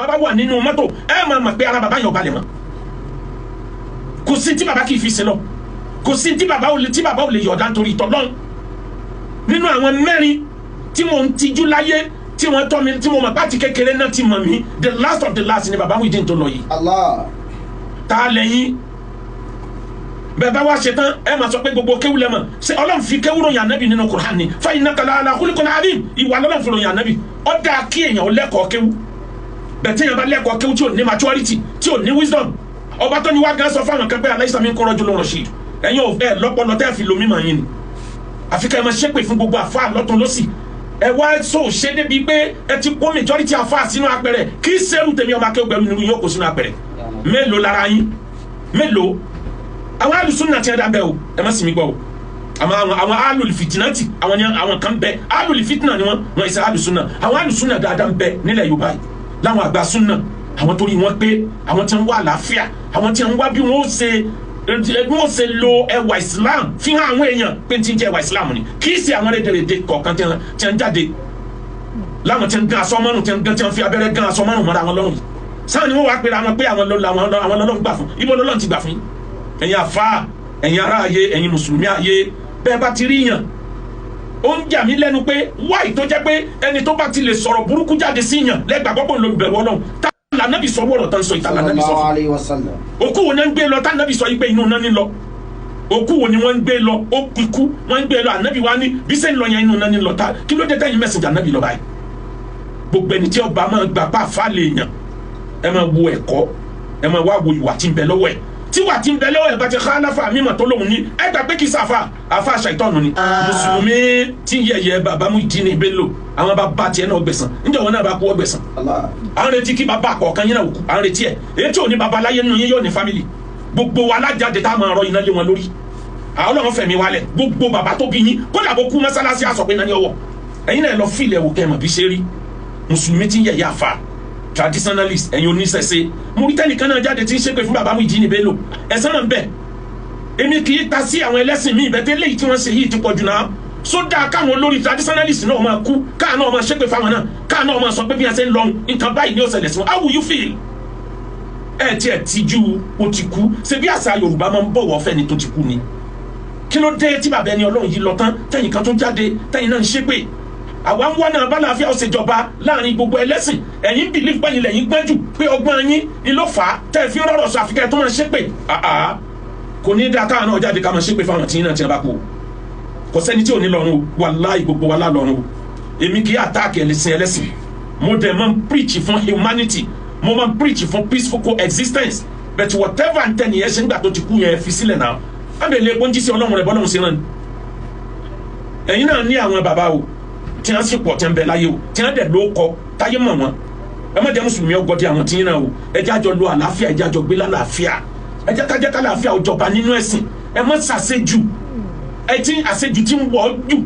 bàbá bá wà nínú mọ́tò, ẹ máa mọ̀ pé ara bàbá yẹn ò balẹ̀ mọ́. Kò sí tí bàbá kì í fi ṣe lọ, kò sí tí bàbá ò lè, tí bàbá ò lè yọ̀ọ̀dá nítorí tọ́lọ́n. Nínú àwọn mẹ́rin tí mo ń tijú láyé, tí wọ́n tọ́ mi, tí mo mọ̀ pàtí kékeré náà ti mọ̀ mí, the last of the last ni bàbá Muyideen tó lọ yìí. Allah. Tá a lẹ́yìn bẹ́ẹ̀ bá wá ṣe tán, ẹ máa sọ pé gbogbo kéwú lẹ́mọ̀. Ṣé Ọlọ́run fi kéwú ròyìn ànábì nínú Kùránì ni? Fa innaka la'ala khuluqin azim. Ìwà lọ́lọ́run fi ròyìn ànábì. Ó dáa kí èèyàn ó lẹ́kọ̀ọ́ kéwú bẹ́ẹ̀. Tí èèyàn bá lẹ́kọ̀ọ́ kéwú tí ò ní maturity, tí ò ní wisdom, ọba tó ní wá gan sọ fáwọn kan pé alaysa minkum rajulun rashid. Ẹ̀yin ò ẹ lọ́pọlọ tẹ́ fi lomi mọ̀ yín ni, àfi ká ẹ máa ṣépè fún gbogbo àfa lọ́tún lọ́sì. Ẹ wá so ṣe débi pé ẹ ti kó majority àfa sínú apẹ̀rẹ̀. Kí sẹ́rù tèmi ọmọ akéwù nínú yóò kó sínú apẹ̀rẹ̀. Mélòó lára yín? Mélòó àwọn alùsùnà tí ẹ dá bẹ́ẹ̀ o? Ẹ má sì mí gbọ́ o. Àmọ́ àwọn alùlùfìtìnàtì, àwọn ni àwọn kan bẹ, alùlùfìtìnà ni wọn ìṣe alùsùnà. Àwọn alùsùnà dáadáa ń bẹ nílẹ̀ Yorùbá yìí, láwọn àgbà súnà, àwọn torí wọn pé àwọn tí ń wá àlàáfíà, àwọn tí ń wá bí wọn ó ṣe lo ẹwà Islam fi hàn àwọn èèyàn pé n ti ń jẹ́ ẹwà Islam ni. Kì í ṣe àwọn rédèrèdè kọ̀ọ̀kan tí wọ́n jáde láwọn tí ń gán aṣọ mọ́rùn, tí ń gán, tí wọ́n fi abẹ́rẹ́ gán aṣọ mọ́rùn mọ́ra wọn lọ́rùn yìí. Sáà ni wọ́n wá pera wọn pé àwọn lọ́lọ́run gbà fún. Ibo lọ́lọ́run ti gbà fún yín? Ẹ̀yin àfa, ẹ̀yin ará ayé, ẹ̀yin mùsùlùmí ayé, bẹ́ẹ̀ bá ti rí yàn, ó ń jà mí lẹ́nu pé wáì tó jẹ́ pé ẹni tó bá ti lè sọ̀rọ̀ burúkú jáde sí yàn lẹ́gbàá gbọ́pọ̀ ló ń bẹ̀rù Ọlọ́run. Tá lànàbì sọ wọ̀rọ̀ tán sọ ìta lànàbì sọ Sallallahu fún alayhi wa sallam. Òkú wo ni wọ́n ń gbé lọ tá nàbì sọ yìí pé inú náà ní lọ? Òkú wo ni wọ́n ń gbé lọ? Ó ikú wọ́n ń gbé lọ. Ànábì wa ní bí sẹ́ni lọ yẹn, inú náà ní lọ. Ta kí ló dé tẹ́yìn mẹ́sìnjà ànábì lọ báyìí? Gbogbo ẹni tí ọba máa gbà pa àfa lè yàn, ẹ máa wo ẹ̀kọ́, ẹ máa wá wo ìwà tí ń bẹ lọ́wọ́ ẹ̀. Tí wà tí ń bẹ lọ́wọ́ ẹ̀ bá ti khalafa mímọ̀ tó lóhùn ní, ẹ gbà pé kì í sàfà, àfa ṣàìtọ́nù ni. Mùsùlùmí tí ń yẹ̀yẹ́ bàbá Muyideen Bello, àwọn bàbá tiẹ̀ náà gbẹ̀sán níjẹ́, wọn náà bá kú ọ gbẹ̀sán. Allah. À ń retí kí bàbá kọ̀ọ̀kan yín náà kú, à ń retí ẹ̀. Èyí tí ò ní bàbá láyé nínú yín yóò ní family. Gbogbo wa alájáde tá a máa rọ iná lé wọn lórí. Àwọn Ọlọ́run fẹ̀mí wálẹ̀. Gbogbo bàbá tó bí yín, kódà bó kú mọ́sálásí, àsọ pé náà ní ọwọ́ ẹ̀yin náà lọ fílẹ̀ wò kẹ́ ẹ̀ mọ̀ bí ṣe rí. Mùsùlùmí tí ń yẹ̀yẹ́ àfa traditionalist, ẹ̀yin oníṣẹ̀ṣe, mo rí tẹ́nìkan náà jáde tí ń ṣépè fún bàbá Muyideen Bello. Ẹ̀sán náà ń bẹ. Èmi kì í ta sí àwọn ẹlẹ́sìn míì bẹ́tẹ́. Léyìí tí wọ́n ṣe yìí ti pọ̀ jù náà. Sódà káwọn olórí traditionalist náà máa kú, káà náà máa ṣépè fáwọn náà, káà náà máa sọ pé bí wọ́n ṣe ń lọ, nǹkan báyìí ni ó ṣẹlẹ̀ sí wọn. How will you feel? Ẹ tiẹ̀ tijú, ó ti kú. Ṣe bí àṣà Yorùbá máa ń bọ̀wọ̀ fẹ́ni tó ti kú ni? Kí ló dé tí bàbá ẹni Ọlọ́run yìí lọ tán, tẹ̀yìn kan tó jáde, tẹ̀yìn náà ń ṣépè? Àwa ń wá náà bálàáfíà ó ṣèjọba láàrin gbogbo ẹlẹ́sìn. Ẹ̀yin believe pẹ́yìn lẹ́yìn gbẹ́jù, pé ọgbọ́n yín ni ló fà á tẹ́ ẹ fi rọ̀rọ̀ sọ, àfikẹ́ tó máa ṣépè. Àá, kò ní dáa káwọn náà jáde ká máa ṣépè fáwọn tí yín náà tí wọ́n bá kú o. Kò sẹ́ni tí ò ní lọ́run o. Wàláì, gbogbo wa lálọ́run o. Èmi kì í attack ẹlẹ́sìn ẹlẹ́sìn. Mo dẹ̀ máa ń preach fún humanity, mo máa ń preach fún peaceful coexistence, but whatever ń tẹ́ nìyẹn ṣe ń gbà tó ti kú yẹn, fi sílẹ̀ náà. Á bẹ̀ lè pọ́njí sí Ọlọ́run rẹ̀ bọ́lọ́run sí náà ni. Ẹ̀yin náà ní àwọn bàbá o tí wọ́n sì pọ̀, tí wọ́n bẹ láyé o, tí wọ́n dẹ̀ ló kọ táyé mọ̀ wọ́n. Ẹ má jẹ́ mùsùlùmí ọgọ́dẹ àwọn tí yín náà o. Ẹ jẹ́ àjọ lo àlàáfíà, ẹ jẹ́ àjọ gbé lálàáfíà, ẹ jẹ́ kájẹ́ kálàáfíà ó jọba nínú ẹ̀sìn. Ẹ má ṣàṣejù, ẹ tí àṣejù ti ń wọ̀ jù.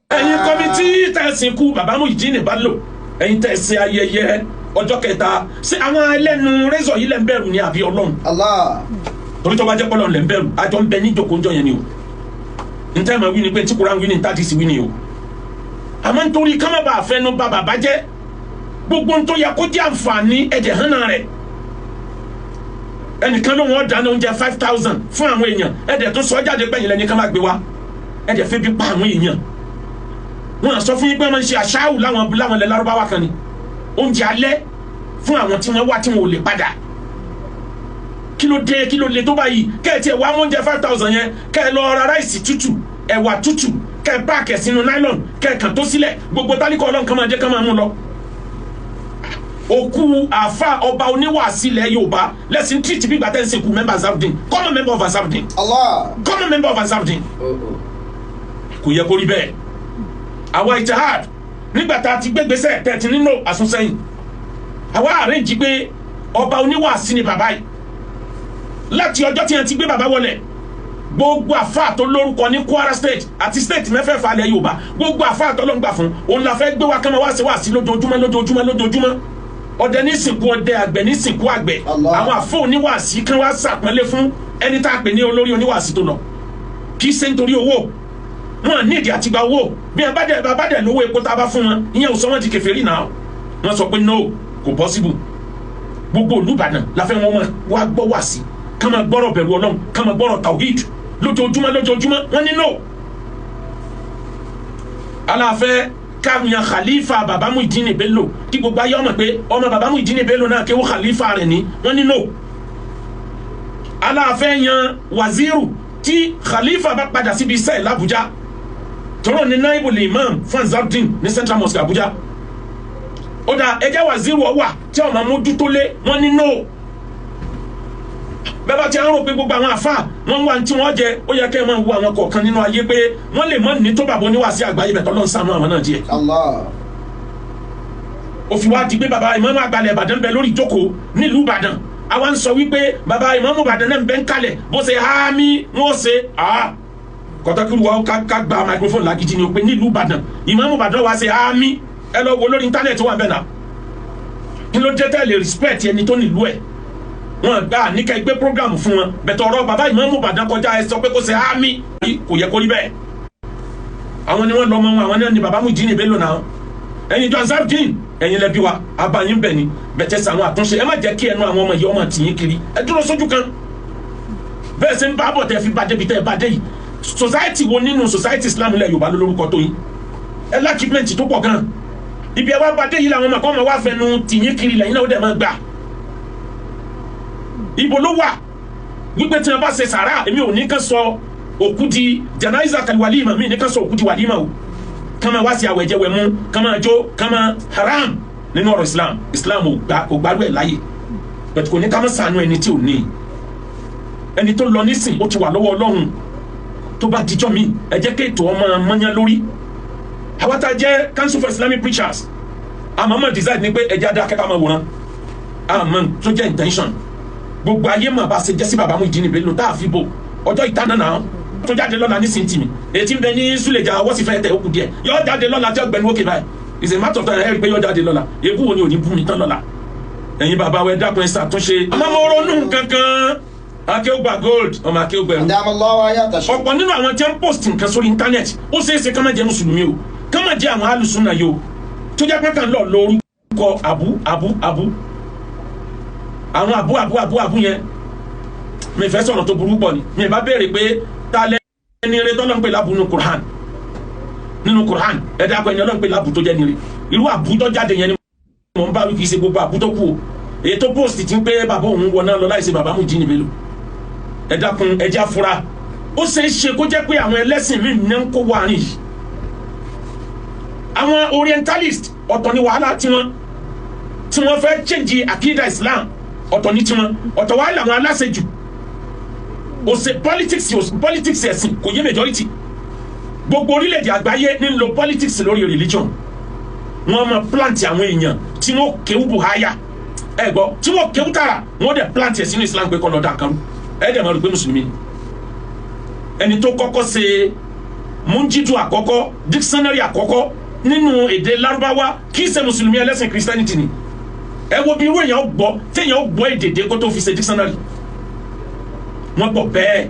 Ẹ̀yin committee tẹ̀sìn kú bàbá Muyideen Bello, ẹ̀yin tẹ̀sìn ayẹyẹ ọjọ́ kẹta, ṣé àwọn ẹlẹ́nu rẹ́zọ̀ yìí lẹ́ ń bẹ̀rù ní àbí Ọlọ́run? Allah. Torí tó bá jẹ́ pọ́lọ́run lẹ́ ń bẹ̀rù, àjọ ń bẹ ní ìjókòó yẹn ni o. Ntẹ́ ma wí ni pé tí Kùránì wí ni, ntá ti sì wí ni o. Àmọ́ nítorí ká má bàa fẹnu bà bàbá jẹ́, gbogbo ntọ́ yẹ kó jẹ́ àǹfààní, ẹ̀jẹ̀ hànà rẹ̀. Ẹnìkan ló wọ́n dáná oúnjẹ 5,000 fún àwọn èèyàn, ẹ̀dẹ̀ tó sọ jáde pẹ̀yìn lẹ́ni ká má gbé wa, ẹ̀dẹ̀ fẹ́ bí pa àwọn èèyàn. Wọn sọ fún yín pé wọ́n ń ṣe àṣàwù láwọn ilẹ̀ Lárúbáwá kan ni, oúnjẹ alẹ́ fún àwọn tí wọ́n wá tí wọn ò lè padà. Kí ló dé? Kí ló lè tó báyìí? Kẹ́ ẹ tiẹ̀ wá oúnjẹ 5,000 yẹn, kẹ́ ẹ lọ ra rice tútù, ẹ̀wà tútù, kẹ́ ẹ pack ẹ̀ sínú nylon, kẹ́ ẹ kàn tó sílẹ̀, gbogbo tálíkọ̀ Ọlọ́run kan máa jẹ́ kán máa mú lọ. Òkú àfa ọba oníwàásí ilẹ̀ Yorùbá lẹ́sìn treat bí gbàtẹ́ ń sìnkú member Ansarudeen, common member of Ansarudeen. Allah. Common member of Ansarudeen. Kò yẹ kó rí bẹ́ẹ̀. Àwa Ittihad, nígbà tá a ti gbégbèsè tẹ̀tí nínú àsúnsẹ́yìn, àwa arrange pé ọba oníwàásí ni bàbá yìí. Láti ọjọ́ tí wọ́n ti gbé bàbá wọlé, gbogbo àfáà tó lórúkọ ní Kwara State àti state mẹ́fẹ̀ẹ̀fà alẹ́ Yorùbá, gbogbo àfáà tó ló ń gbà fún òun la fẹ́ gbé wa kán máa wá sí wá sí lójoojúmọ́, lójoojúmọ́, lójoojúmọ́. Ọdẹ ní sìnkú ọdẹ, àgbẹ̀ ní sìnkú àgbẹ̀. Allah. Àwọn àfọ oníwàásí kan wá sàpọ́nlé fún ẹni tá a pè ní olórí oníwàásí tó lọ. Kì í ṣe nítorí owó wọn ní ìdí àti gba owó. Bí wọn bá dẹ̀ bá dẹ̀ lówó epo tá a bá fún wọn, ìyẹn ò sọ wọn di kèfèrí náà. Wọn sọ pé no, kò possible. Gbogbo Olúbàdàn la fẹ́ wọn máa wá gbọ́ wá sí, ká máa gbọ́rọ̀ bẹ̀rù Ọlọ́run, ká máa gbọ́rọ̀ tawhid lójoojúmọ́ lójoojúmọ́. Wọ́n ní no. Aláfẹ́ káyan khalifa baba Muyideen Bello, kí gbogbo ayé ọmọ pé ọmọ baba Muyideen Bello náà kéwú khalifa rẹ̀ ní. Wọ́n ní no. Aláfẹ́ yan waziru tí khalifa bá padà síbi iṣẹ́ l'Abuja, tọ́rọ̀ ní naibul imam fún Ansarudeen ní Central Mosque Abuja. Ó dà, ẹjẹ́ waziru ọwà tí ọmọ mójútó lé. Wọ́n ní no. Bẹ́ẹ̀ bá ti ń rò pé gbogbo àwọn àfa wọ́n wá tí wọ́n jẹ, ó yẹ kẹ́ ẹ máa wo àwọn kọ̀ọ̀kan nínú ayé pé wọ́n lè mọ́ ní tó bàbá oníwàásí àgbáyé bẹ̀ tọ́lọ́ ń sànú àwọn náà díẹ̀. Allah. Ó fi wá di pé bàbá ìmáàmù àgbàlẹ̀ Ìbàdàn bẹ lórí ìjókòó nílùú Ìbàdàn. Àwa ń sọ wípé bàbá ìmáàmù Ìbàdàn náà ń bẹ ń kalẹ̀, bó ṣe hámi wọ́n ṣe kọ́tàkùrù wa ká gba microphone lágídí ni o, pé nílùú Ìbàdàn, ìmáàmù Ìbàdàn wa ṣe hámi. Ẹ lọ wo lórí internet wà bẹ́ẹ̀ náà. Kí ló dé tẹ́lẹ̀ respect ẹni tó nílùú ẹ̀? Wọn gbà ní ká gbé program fún wọn bẹ̀tẹ̀. Ọ̀rọ̀ bàbá ìmáàmù Ìbàdàn kọjá ẹ sọ pé kó ṣe hámi, kò yẹ kó rí bẹ́ẹ̀. Àwọn ni wọ́n lọ́mọ wọn, àwọn náà ni bàbá Muyideen Bello náà. Ẹ̀yin jọ Ansarudeen, ẹ̀yin lẹ́bí wa abayín bẹ̀ ni bẹ̀tẹ̀ sàwọn àtúnṣe. Ẹ má jẹ́ kí ẹnu àwọn ọmọ yìí ọmọ tìyín kiri. Ẹ dúró sójú kan bẹ́ẹ̀ ṣe ń bá bọ̀ tẹ́ fi bá débi tẹ́ ẹ bá dé yìí. Society wo nínú society Islam ilẹ̀ Yorùbá lórúkọ tó yín? Ẹ l'achievement tó pọ̀ gan. Ibi ẹ wá bá dé yìí làwọn ọmọ kan máa wá fẹnu tìyín kiri lẹ́yìn náà, ó dẹ̀ máa gbà. Ibo ló wà wípé tí wọn bá ṣe sàrà, èmi ò ní kàn sọ òkú di janaza kal walima, mi ní kàn sọ òkú di walima o, kàn máa wá sí àwẹ̀jẹwẹ̀mu, kàn máa jó, kàn máa haram nínú ọ̀rọ̀ Islam. Islam ò gbà, kò gbárù ẹ̀ láàyè bẹ̀tù. Kò ní ká má ṣàánú ẹni tí ò ní. Ẹni tó lọ nísìn, ó ti wà lọ́wọ́ Ọlọ́run. Tó bá dijọ́ mi, ẹ jẹ́ kí ètò ọmọ mọ́yán lórí. Àwa tá a jẹ́ Council for Islamic Preachers, àmọ́ mọ̀ decide ni pé ẹ jẹ́ adá akẹ́kọ̀ọ́ máa wòran. Àmọ́ tó jẹ́ intention, gbogbo ayé mà bá ṣe jẹ́ sí bàbá Muyideen Bello tá a fi bò ọjọ́ ìtànà náà tó jáde lọ́la ní sìntìmí ètí ń bẹ ní Suleja, ọwọ́ sì fẹ́ tẹ̀, ó kù díẹ̀, yọ jáde lọ́la tí ọgbẹ́ni wókè báyìí. It's a matter of time. Ẹ rí i pé yọ jáde lọ́la. Ebú wo ni ò ní bú mi tán lọ́la? Ẹ̀yin bàbá wa, ẹ dákun, ẹ ṣàtúnṣe. Ọmọ mo ronú kankan, Akéwùgbà Gold, ọmọ akéwùgbà ẹrú. Adamallahu ayata. Ọ̀pọ̀ nínú àwọn tí wọ́n post nǹkan sórí internet, ó ṣeé ṣe ká má jẹ́ mùsùlùmí o, ká má jẹ́ àwọn alùsùnà yìí o, tó jẹ́ pé kàn lọ lórúkọ abu abu abu, àwọn abu abu abu abu yẹn. Mi fẹ́ sọ̀rọ̀ tó burú pọ̀ ni mi bá béèrè pé ta lẹ́ni rẹ tọ́lọ́ ń pè lábù nínú Qur'an? Nínú Qur'an, ẹ̀dá akọ ẹni ọlọ́run pè lábù tó jẹ́ ni rẹ. Irú àbú tó jáde yẹn ni mò ń bá wí, kì í ṣe gbogbo àbú tó kù o. Èyí tó post ti ń pé bàbá òun wọ náà lọ láìsí bàbá Muyideen Bello. Ẹ dákun, ẹ jẹ́ afura. Ó ṣeé ṣe kó jẹ́ pé àwọn ẹlẹ́sìn míì ní ń kó wárin yìí, àwọn orientalist. Ọ̀tọ̀ ni wàhálà tiwọn tí wọ́n fẹ́ change akida Islam, ọ̀tọ̀ ní tiwọn, ọ̀tọ̀ wàhálà àwọn aláṣejù. Òsè politics, politics ẹ̀sìn kò yé majority. Gbogbo orílẹ̀-èdè àgbáyé ní ń lo politics lórí religion. Wọ́n máa plant àwọn èèyàn tí wọ́n kéwú buhaya, ẹ gbọ́, tí wọ́n kéwú tààrà, wọ́n dẹ̀ plant ẹ̀ sínú Islam pé kọ́ lọ́ọ́ dà kan rú. Ẹ dẹ̀ máa rò pé mùsùlùmí ni. Ẹni tó kọ́kọ́ ṣe múnjídù àkọ́kọ́, dictionary àkọ́kọ́ nínú èdè Lárúbáwá, kì í ṣe mùsùlùmí, ẹlẹ́sìn Christianity ni. Ẹ wo bí irú èèyàn gbọ́ téèyàn gbọ́ èdè dé kó tó fi ṣe dictionary. Wọ́n pọ̀ bẹ́ẹ̀.